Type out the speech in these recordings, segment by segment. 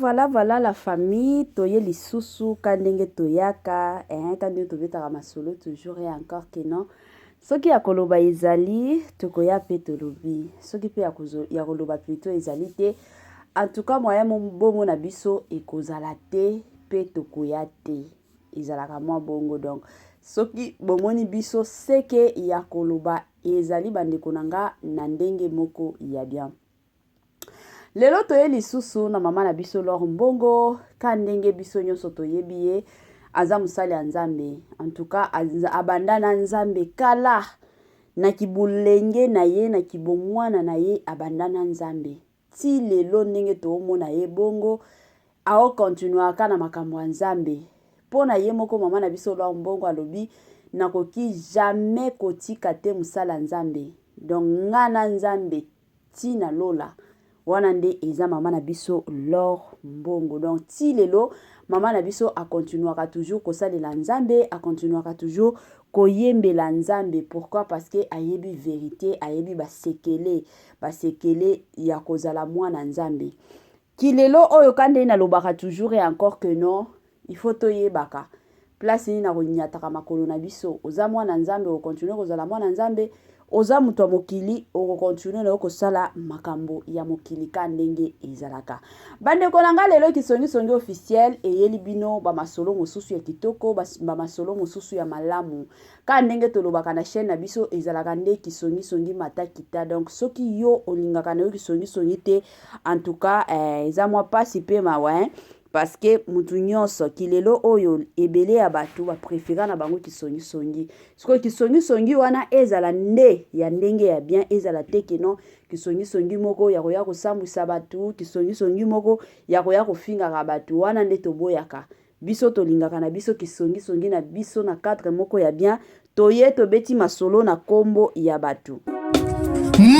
Voilà, voilà la famille, toye lisusu ka ndenge toyaka, eh, ka ndenge tobetaka masolo toujours et encore que non. Soki ya koloba ezali, tokoya pe tolobi. Soki pe ya koloba plutôt ezali te, en tout cas moyen bomona biso ekozala te pe tokoya te. Ezalaka mwa bongo donc soki bomoni biso seke ya koloba ezali bandeko na nga na ndenge moko ya bien. Lelo toye lisusu na mama na biso L'or Mbongo ka ndenge biso nyonso toyebi ye aza mosali ya Nzambe en tout cas abanda na Nzambe kala na kibolenge na ye na kibomwana na ye abanda na Nzambe ti lelo ndenge toomona ye bongo ao continuaka na makambo ya Nzambe mpo na ye moko mama na biso L'or Mbongo alobi nakoki jamais kotika te mosala ya Nzambe donc nga na Nzambe ti na lola wana nde eza mama na biso L'or Mbongo donc ti lelo mama na biso a continuaka toujours kosalela Nzambe a continuaka toujours koyembela Nzambe pourquoi parce que ayebi verite ayebi basekele basekele ya kozala mwana Nzambe kilelo oyo ka nde nalobaka toujours et encore que non il faut toyebaka place nini na konyataka makolo na biso. Oza mwana Nzambe, okocontinue kozala mwana Nzambe. Oza moto ya mokili, okocontinue na yo kosala makambo ya mokili ka ndenge ezalaka. Bandeko na nga, lelo Kisongisongi officiel eyeli bino bamasolo mosusu ya kitoko, bamasolo mosusu ya malamu. Ka ndenge tolobaka na chaîne na biso ezalaka nde Kisongisongi mata kita. Donc soki yo olingaka na yo Kisongisongi te, en tout cas eza mwa pasi pe mawa hein. Parce que mutu nyonso kilelo oyo ebele ya bato ba prefera na bango kisongisongi. Sikoyo kisongisongi wana ezala nde ya ndenge ya bien, ezala te que non kisongisongi moko ya koya kosambwisa bato, kisongisongi moko ya koya kofingaka bato, wana nde toboyaka. Biso tolingaka na biso kisongisongi na biso na cadre moko ya bien, toye tobeti masolo na kombo ya bato.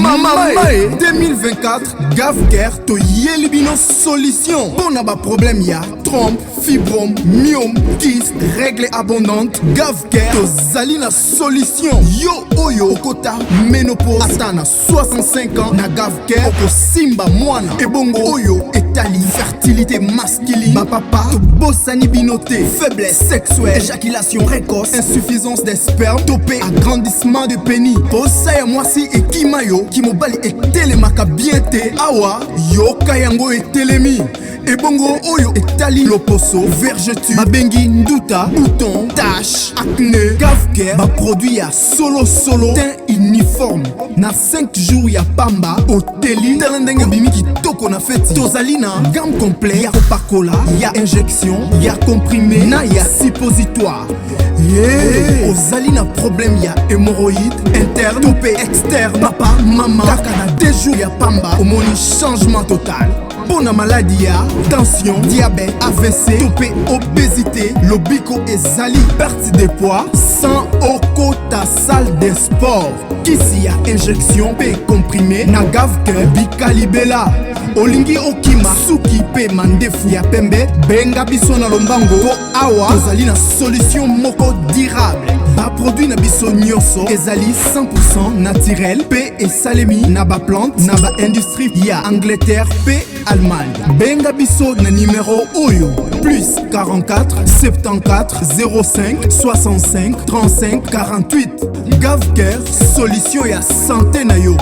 Mama Mae 2024 Gavcare toyeli bino solution mpo na baproblème ya trompe, fibrome, myome, kyste, règle abondante. Gavcare tozali na solution. Yo oyo okota ménopause ata na 65 ans, na Gavcare okosimba mwana. Ebongo oyo etali fertilité masculine, bapapa tobosani bino te. Faiblesse sexuelle, éjaculation précoce, insuffisance des spermes to mpe agrandissement de pénis, posa ya mwasi ekima yo, kimobali etelemaka bien te, awa yoka yango etelemi. Ebongo oyo etali loposo, vergeture babengi nduta, bouton, tache, acné, Gavcare baproduit ya solo solo, teint uniforme na 5 jours ya pamba oteli, tala ndenge obimi kitoko na feti. Tozali na gamme complet ya kopakola, ya injection, ya comprimé na ya suppositoire. Yeah. Ozali na problème ya hémorroïde interne to mpe externe, papa mama, kaka na 2 jours ya pamba omoni changement total. Mpo na maladi ya tension, diabète, AVC to mpe obésité, lobiko ezali perte de poids sans okota salle de sport. Kisi ya injection mpe comprimé na Gavcare bikalibela. Olingi okima suki mpe mandefu ya pembe, benga biso na lombango mpo awa tozali na solution moko durable. Baproduit na biso nyonso ezali 100% naturel mpe esalemi na baplante na baindustrie ya Angleterre mpe Allemagne. Benga biso na numero oyo plus 44 74 05 65 35 48. Gavcare, solution ya santé na yo.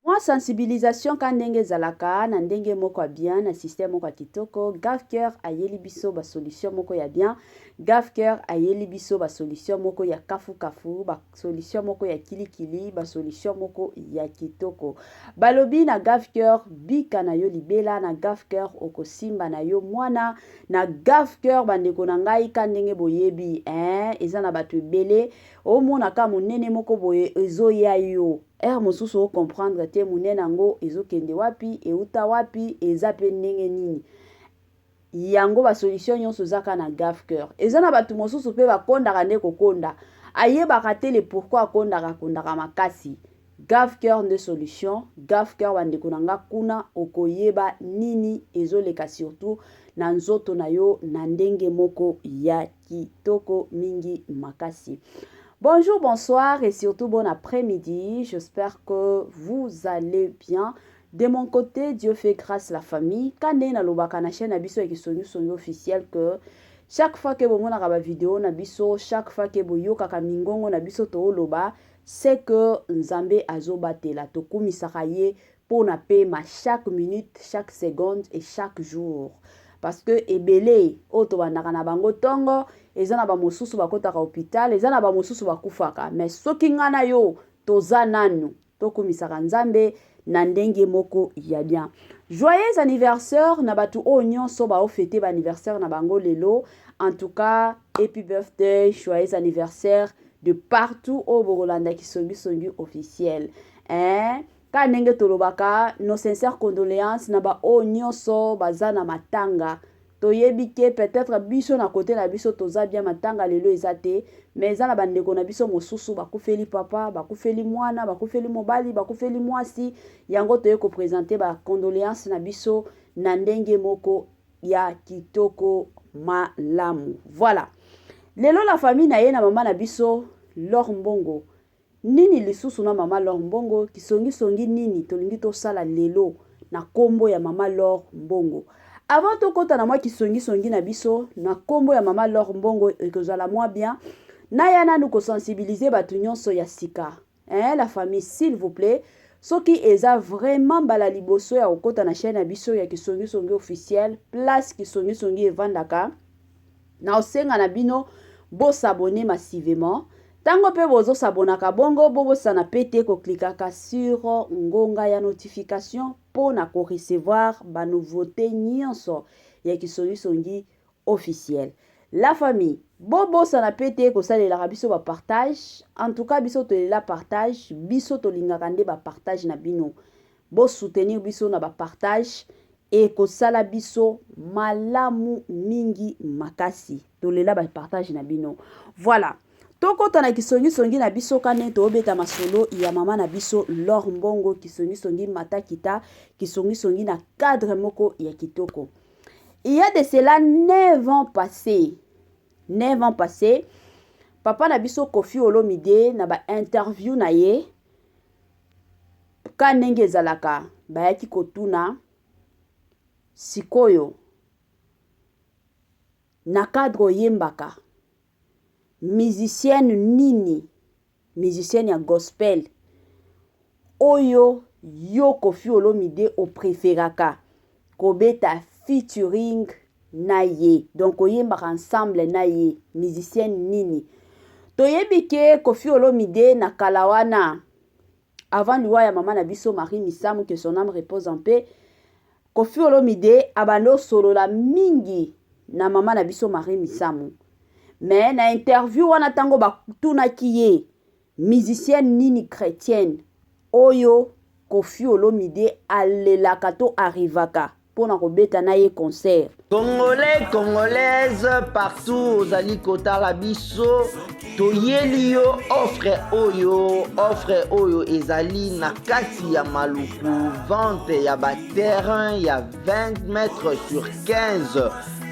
Mwa sensibilisation ka ndenge ezalaka na ndenge moko ya bien na système moko ya kitoko. Gavcare ayeli biso ba solution moko ya bien. Gavcare ayeli biso ba solution moko ya kafu kafu, ba solution moko ya kilikili, ba solution moko ya kitoko. Balobi na Gavcare bika na yo libela, na Gavcare okosimba na yo mwana, na Gavcare bandeko na ngai ka ndenge boyebi hein, eza na bato ebele omona ka monene moko boye ezoya yo heure mosusu o comprendre te monene yango ezokende wapi, euta wapi, eza pe ndenge nini. Yango ba solution nyonso eza kaka na Gavcare. Eza na bato mosusu pe bakondaka nde kokonda, ayebaka te le pourquoi akondaka, akondaka makasi. Gavcare nde solution. Gavcare bandeko na nga, kuna okoyeba nini ezoleka surtout na nzoto na yo na ndenge moko ya kitoko mingi makasi. Bonjour, bonsoir et surtout bon après-midi. J'espère que vous allez bien. De mon côté, Dieu fait grâce la famille. Kande na lobaka na chaîne na biso ya Kisongi Songi officiel que chaque fois que bomonaka ba vidéo na biso, chaque fois que boyokaka mingongo na biso tooloba, c'est que Nzambe azobatela, tokumisaka ye pona pema chaque minute, chaque seconde et chaque jour. Parce que ebele oyo tobandaka na bango tongo, eza na ba mosusu bakotaka hôpital, eza na ba mosusu bakufaka. Mais soki nga na yo toza nanu, tokumisaka Nzambe na ndenge moko ya bien. Joyeux anniversaire na batu oyo nyonso bao fêter ba anniversaire na bango lelo. En tout cas, happy birthday, joyeux anniversaire de partout oyo bokolanda Kisongi Songi officiel. Hein? Ka ndenge tolobaka, nos sincères condoléances na ba oyo nyonso baza na matanga. Toyebi ke peut-être biso na côté na biso toza bien, matanga lelo eza te, mais eza na bandeko na biso mosusu bakufeli papa, bakufeli mwana, bakufeli mobali, bakufeli mwasi. Yango toye ko présenter ba condoléances na biso na ndenge moko ya kitoko malamu. Voilà. Lelo la famille na ye na mama na biso L'or Mbongo. Nini lisusu na mama L'or Mbongo, kisongi songi nini tolingi tosala lelo na kombo ya mama L'or Mbongo. Avant tokota na mwa kisongi songi na biso na kombo ya mama L'or Mbongo, ekozala mwa bien naya nanu kosensibiliser bato nyonso ya sika. Hein, la famille, s'il vous plaît, soki eza vraiment mbala liboso ya kokota na chaîne ya biso ya Kisongi Songi officiel, place Kisongi Songi evandaka, na osenga na bino bosabonner massivement. Tango pe bozosabonaka bongo, bobosana pe te koklikaka sur ngonga ya notification po na ko recevoir ba nouveauté nyonso ya Kisongi Songi officiel. La famille, bobosana pe te kosalelaka biso ba partage. En tout cas, biso tolela partage, biso tolingaka nde ba partage na bino. Bo soutenir biso na ba partage e kosala biso malamu mingi makasi. Tolela ba partage na bino. Voilà. Tokota na kisongi-songi na biso kane tobeta masolo ya mama na biso L'or Mbongo, kisongi-songi matakita, kisongi-songi na cadre moko ya kitoko. Il y a de cela 9 ans passés, 9 ans passés, papa na biso Koffi Olomide na ba interview na ye ka ndenge ezalaka bayaki kotuna sikoyo na cadre oyembaka musicienne nini, musicienne ya gospel oyo yo Koffi Olomide opréféraka kobeta featuring na ye, donc oyembaka ensemble na ye, musicienne nini. Toyebi ke Koffi Olomide na kala wana, avant liwa ya mama na biso Marie Misamu, que son âme repose en paix, Koffi Olomide abandi osolola mingi na mama na biso Marie Misamu. Mais na interview wana ntango batunaki ye musicienne nini chrétienne oyo Koffi Olomide alelaka to arrivaka mpona kobeta na ye concert. Congolais, Congolaise, partout ozali kotala biso, toyeli yo offre oyo, offre oyo ezali na kati ya Maluku, vente ya ba terrain ya 20 mètres sur 15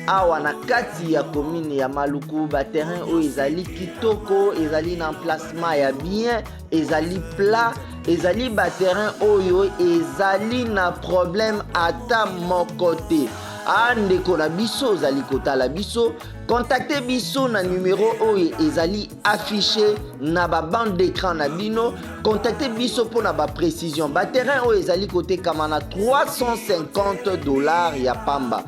awa na kati ya commune ya Maluku. Ba terrain oyo ezali kitoko, ezali na emplacement ya bien, ezali plat, ezali ba terrain oyo ezali na problème ata moko te. A ndeko na biso ozali kotala biso, contacte biso na numero oyo ezali affiché na ba bande d'écran na bino. Contacte biso mpona ba précision. Ba terrain oyo ezali kotekama na 350 $ ya pamba.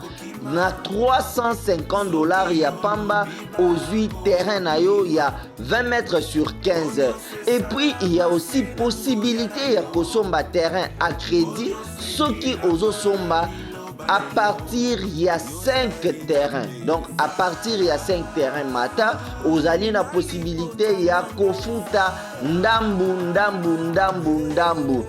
Na 350 $ ya pamba ozwi terrain na yo ya 20 mètres sur 15. Et puis il y a aussi possibilité ya kosomba terrain à crédit soki ozosomba à partir ya 5 terrains. Donc à partir ya 5 terrains mata, ozali na possibilité ya kofuta ndambu ndambu ndambu ndambu.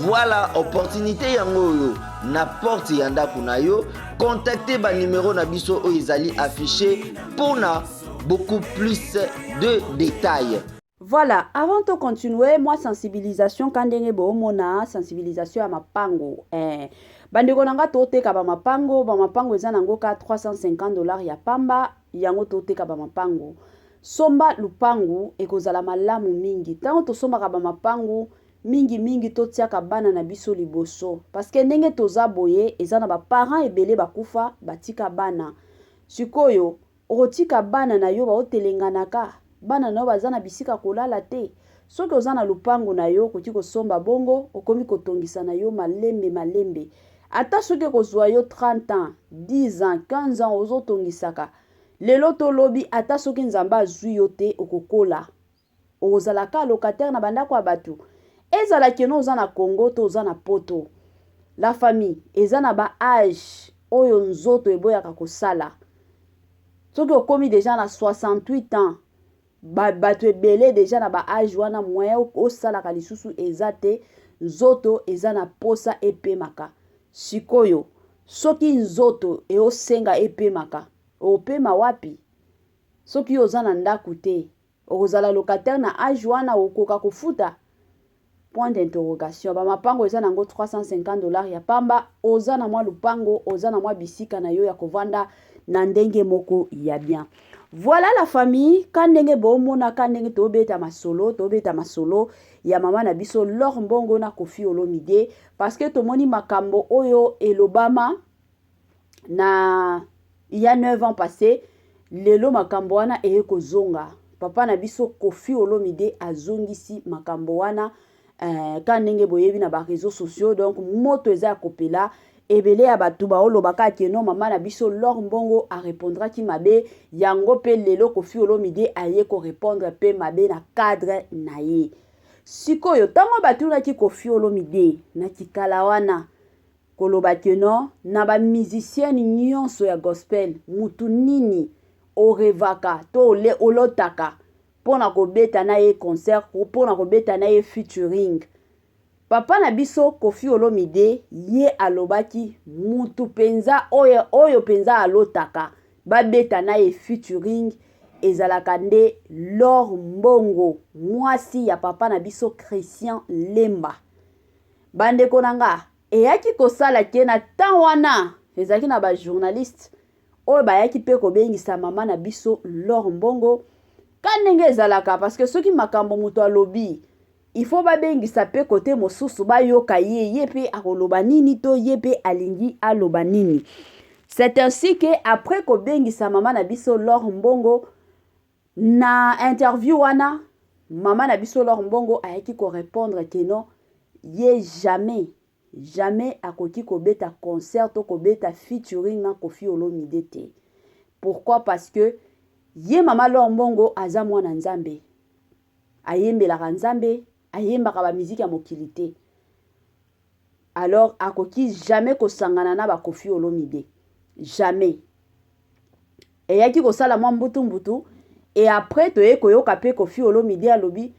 Voilà opportunité yango oyo na porte ya ndako na yo. Contacte ba numéro na biso oyo ezali affiché mpona beaucoup plus de détails. Voilà, avant de continuer, moi sensibilisation ka ndenge boomona sensibilisation ya mapango. Bandeko na nga, toteka ba mapango, ba mapango eza nango ka 350 $ ya pamba, yango toteka ba mapango. Somba lupangu ekozala malamu mingi. Ntango tosombaka bamapangu mingi mingi, totiaka bana na biso liboso, parce que ndenge toza boye, eza na baparent ebele bakufa batika bana. Sikoyo okotika bana na yo baotelenganaka, bana na yo baza na bisika kolala te. Soki oza na lupangu na yo, okoki kosomba bongo, okomi kotongisa na yo malembe malembe. Ata soki ekozwa yo 30 ans, 10 ans, 15 ans, ozotongisaka lelo tolobi, ata soki Nzambe azwi yo te, okokola, okozalaka locataire na bandako ya bato. Ezala que oza na Congo to oza na Poto, la famille, eza na baâge oyo nzoto eboyaka kosala. Soki okomi déjà na 68 ans, bato ebele déjà na baâge wana, moyen osalaka lisusu eza te. Nzoto eza na posa epemaka. Sikoyo soki nzoto eosenga epemaka, opema wapi soki oza na ndako te? Okozala locataire na âge wana, okoka kofuta? Point d'interrogation. Bamapango eza nango 350 $ ya pamba. Oza na mwa lupango, oza na mwa bisika na yo ya kovanda na ndenge moko ya bien. Voilà la famille, ka ndenge bomona, ka ndenge tobeta masolo, tobeta masolo ya mama na biso L'or Mbongo na Kofi Olomide, parce que tomoni makambo oyo elobama na il y a 9 ans passé. Lelo makambo wana eye kozonga. Papa na biso Kofi Olomide azongisi makambo wana ka ndenge boyebi na baréseaux sociaux. Donc moto eza ya kopela, ebele ya bato baolobaka que non, mama na biso L'or Mbongo arépondraki mabe. Yango mpe lelo Kofi Olomide aye korépondre mpe mabe na cadre na ye. Sikoyo ntango batunaki Kofi Olomide na kikala wana, koloba que non, na bamusicienne nyonso ya gospel, mutu nini orêvaka to olotaka mpo na kobeta na ye concert, mpo na kobeta na ye featuring, papa na biso Kofi Olomide ye alobaki mutu mpenza oyo, oyo mpenza alotaka babeta na ye featuring ezalaka nde L'or Mbongo, mwasi ya papa na biso Christian Lemba. Bandeko na nga, eyaki kosala que na temps wana ezalaki na bajournaliste oyo bayaki mpe kobengisa mama na biso L'or Mbongo, ka ndenge ezalaka, parce que soki makambo moto alobi, il faut babengisa mpe kote mosusu, bayoka ye, ye mpe akoloba nini to ye mpe alingi aloba nini. C'est ainsi que après kobengisa mama na biso L'or Mbongo na interview wana, mama na biso L'or Mbongo ayaki korépondre que non, ye jamais, jamais akoki kobeta concert to kobeta featuring na Kofi Olomide te. Pourquoi? Parce que ye mama L'or Mbongo aza mwana Nzambe, ayembelaka Nzambe, ayembaka bamiziki ya mokili te. Alors akoki jamais kosangana na baKofi Olomide, jamais. Eyaki kosala mwa mbutu-mbutu et après toye koyoka mpe Kofi Olomide alobi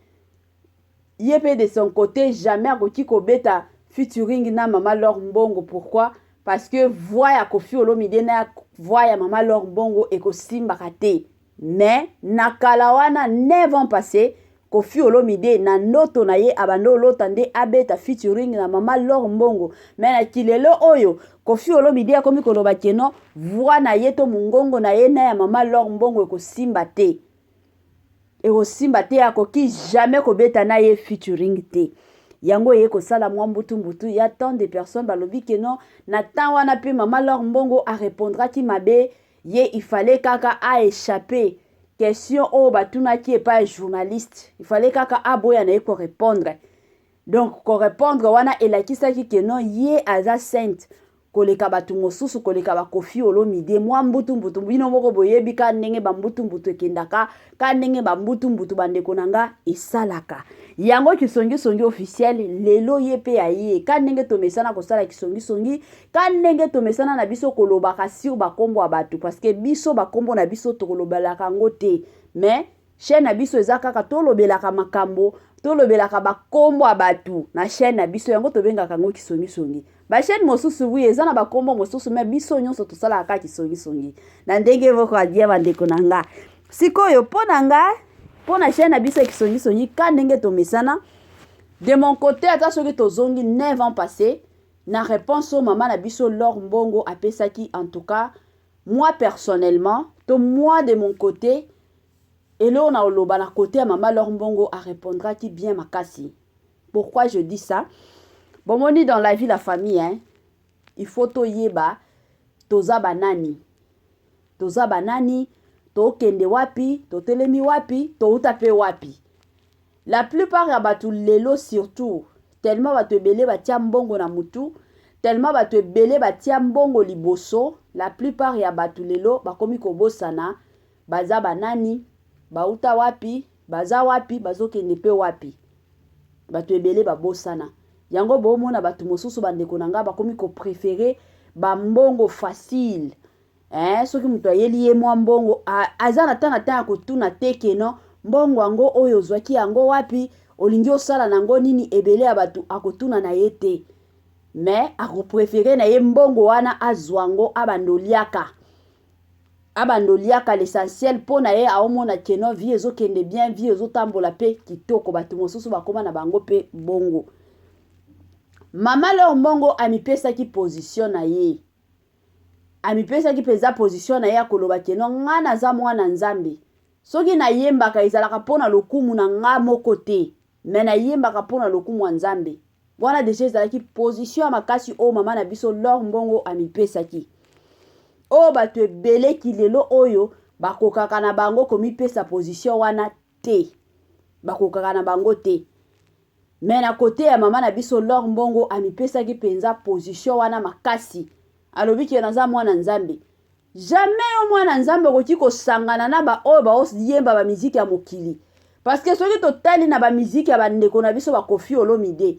ye mpe de son côté jamais akoki kobeta featuring na mama L'or Mbongo. Pourquoi? Parce que voix ya Kofi Olomide na voix ya mama L'or Mbongo ekosimbaka te. Mais na kala wana, 9 ans passé, Kofi Olomide na ndoto na ye abandi olota nde abeta featuring na mama L'or Mbongo. Mais na kilelo oyo, Kofi Olomide akomi koloba que non, voix na ye to mongongo na ye na ya mama L'or Mbongo ekosimba te, ekosimba te, akoki jamais kobeta na ye featuring te. Yango eye kosala mwa mbutu-mbutu ya tant de personnes balobi que non, na temps wana mpe mama L'or Mbongo arépondraki mabe. Ye il fallait kaka aéchappe question oyo batunaki epai ya journaliste, il fallait kaka aboya na ye korépondre. Donc korépondre wana elakisaki que non, ye aza sainte koleka bato mosusu, koleka baKofi Olomide. Mwa mbutu-mbutu, bino moko boyebi ka ndenge bambutu-mbutu ekendaka, ka ndenge bambutu-mbutu, bandeko na nga, esalaka. Yango Kisongisongi officiel lelo ye mpe aye, ka ndenge tomesana kosala kisongisongi, ka ndenge tomesana na biso kolobaka sur bakombo ya bato, parce que biso bakombo na biso tokolobelaka yango te. Mais chaîne na biso eza kaka tolobelaka makambo, tolobelaka bakombo ya bato na chaîne na biso. Yango tobengaka yango kisongisongi. Bachaîne mosusu, oui, eza na bakombo mosusu, mais biso nyonso tosalaka kaka kisongisongi na ndenge moko adia. Bandeko na nga, sikoyo mpo na nga, mpo na chaîne na biso ya kisongisongi, ka ndenge tomesana, de mon côté, ata soki tozongi 9 ans passé na réponse oyo mama na biso L'or Mbongo apesaki, en tout cas moi personnellement to moi de mon côté, Eloko na oloba na kote ya mama L'or Mbongo a repondraki bien makasi. Pourquoi je dis ça? Bomoni dans la vie la famille hein, il faut toyeba toza banani. Toza banani, tokende wapi, totelemi wapi, touta pe wapi. La plupart ya bato lelo surtout tellement bato ebele batia mbongo na mutu, tellement bato ebele batia mbongo liboso, la plupart ya bato lelo bakomi kobosana baza banani, bauta wapi, baza wapi, bazokende pe wapi. Bato ebele babosana. Yango bomona bato mosusu bandeko na nga bakomi ko preferer ba mbongo facile. Eh, soki moto ayeli ye mwa mbongo aza na temps na temps ya kotuna te ke non mbongo yango oyo ozwaki yango wapi, olingi osala na yango nini, ebele ya bato akotuna na ye te. Mais ako preferer na ye mbongo wana azwa yango abanda oliaka. Abanda oliaka l'essentiel mpo na ye aomona ke non vie ezokende bien, vie ezotambola mpe kitoko. Bato mosusu bakoma na bango mpe bongo. Mama L'or Mbongo amipesaki position na ye. Amipesaki mpenza position na ye ya koloba ke non nga naza mwana Nzambe. Soki nayembaka ezalaka mpo na lokumu na nga moko te, mais nayembaka mpo na lokumu ya Nzambe. Wana deja ezalaki position ya makasi oyo mama na biso L'or Mbongo amipesaki. Oyo bato ebele kilelo oyo bakokaka na bango komipesa position wana te. Bakokaka na bango te. Mais na kote ya mama na biso L'or Mbongo amipesaki penza position wana makasi. Alobi ke naza mwana Nzambe. Jamais yo mwana Nzambe okoki kosangana na ba oyo baoyemba ba miziki ya mokili. Parce que soki totali na ba miziki ya bandeko na biso ba Koffi Olomide,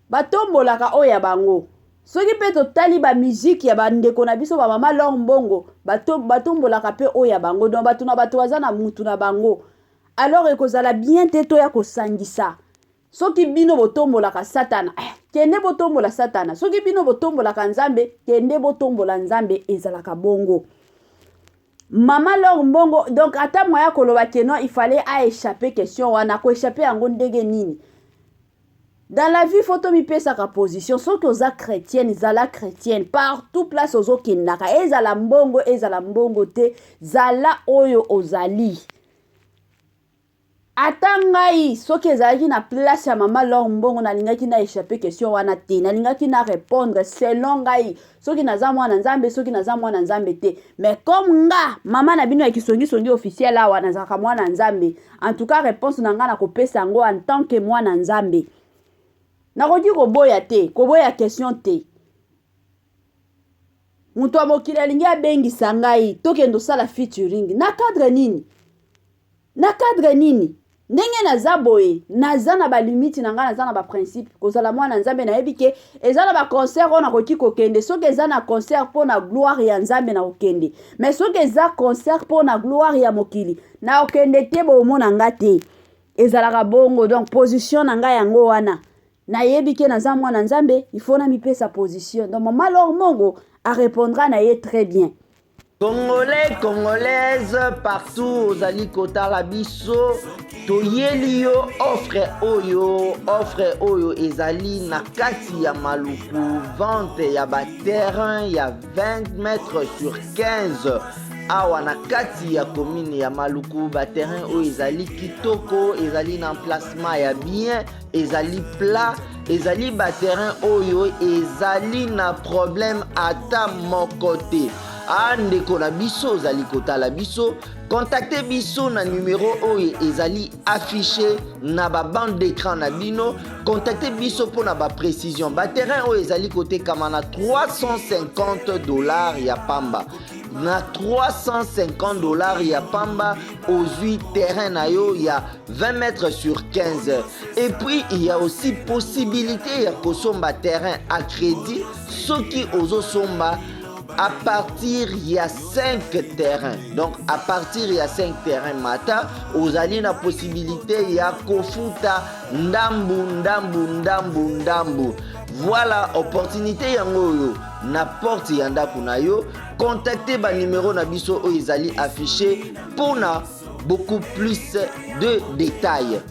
batombolaka oyo ya bango. Soki pe totali ba miziki ya bandeko na biso ba mama L'or Mbongo, batombolaka pe oyo ya bango. Donc bato na bato baza na mutu na bango. Alors ekozala bien te toya kosangisa. Soki bino botombolaka Satana, eh, kende botombola Satana. Soki bino botombolaka Nzambe, kende botombola Nzambe. Ezalaka bongo. Mama L'or Mbongo, donc ata moya koloba que non, il fallait a échapper question wana, ko échapper yango ndenge nini? Dans la vie, faut tomipesaka position. Soki oza chrétienne, zala chrétienne. Partout place ozokendaka, ezala mbongo, ezala mbongo te, zala oyo ozali. Ata ngai soki ezalaki na place ya mama L'or Mbongo, nalingaki na échapper question wana te. Nalingaki na répondre selon ngai, soki naza mwana Nzambe, soki naza mwana Nzambe te. Mais comme nga mama na bino ya kisongisongi officiel awa, nazalaka mwana Nzambe. En tout cas réponse na nga nakopesa yango en tant que mwana Nzambe. Nakoki koboya te, koboya question te. Moto ya mokili alingi abengisa ngai tokende osala featuring na cadre nini? Na cadre nini? Ndenge naza boye, naza na ba limite na ngai, naza na ba principe. Kozala mwana Nzambe, nayebi ke eza na ba concert oyo nakoki kokende. Soki eza na concert mpo na gloire ya Nzambe, nakokende. Mais soki eza concert mpo na gloire ya mokili, nakokende te, bomona nga te. Ezalaka bongo. Donc position na ngai yango wana. Nayebi ke naza mwana Nzambe, il faut namipesa position. Donc mama L'or Mbongo a répondra na ye très bien. Congolais, Congolaise, partout ozali kotala biso, toyeli yo offre oyo, offre oyo ezali na kati ya Maluku, vente ya ba terrain ya 20 mètres sur 15 awa na kati ya commune ya Maluku. Ba terrain oyo ezali kitoko, ezali na emplacement ya bien, ezali plat, ezali ba terrain oyo ezali na problème ata moko te. Ah, ndeko na biso ozali kotala biso, contacte biso na numero oyo ezali affiché na ba bande d'écran na bino. Contacte biso mpo na ba précision. Ba terrain oyo ezali kotekama na 350 $ ya pamba. Na 350 $ ya pamba ozwi terrain na yo ya 20 mètres sur 15. Et puis il y a aussi possibilité ya kosomba terrain à crédit soki ozosomba à partir ya 5 terrains. Donc à partir ya 5 terrains mata ozali na possibilité ya kofuta ndambu ndambu ndambu ndambu. Voilà opportunité yango oyo na porte ya ndako na yo. Contactez ba numéro na biso oyo ezali affiché pour na beaucoup plus de détails.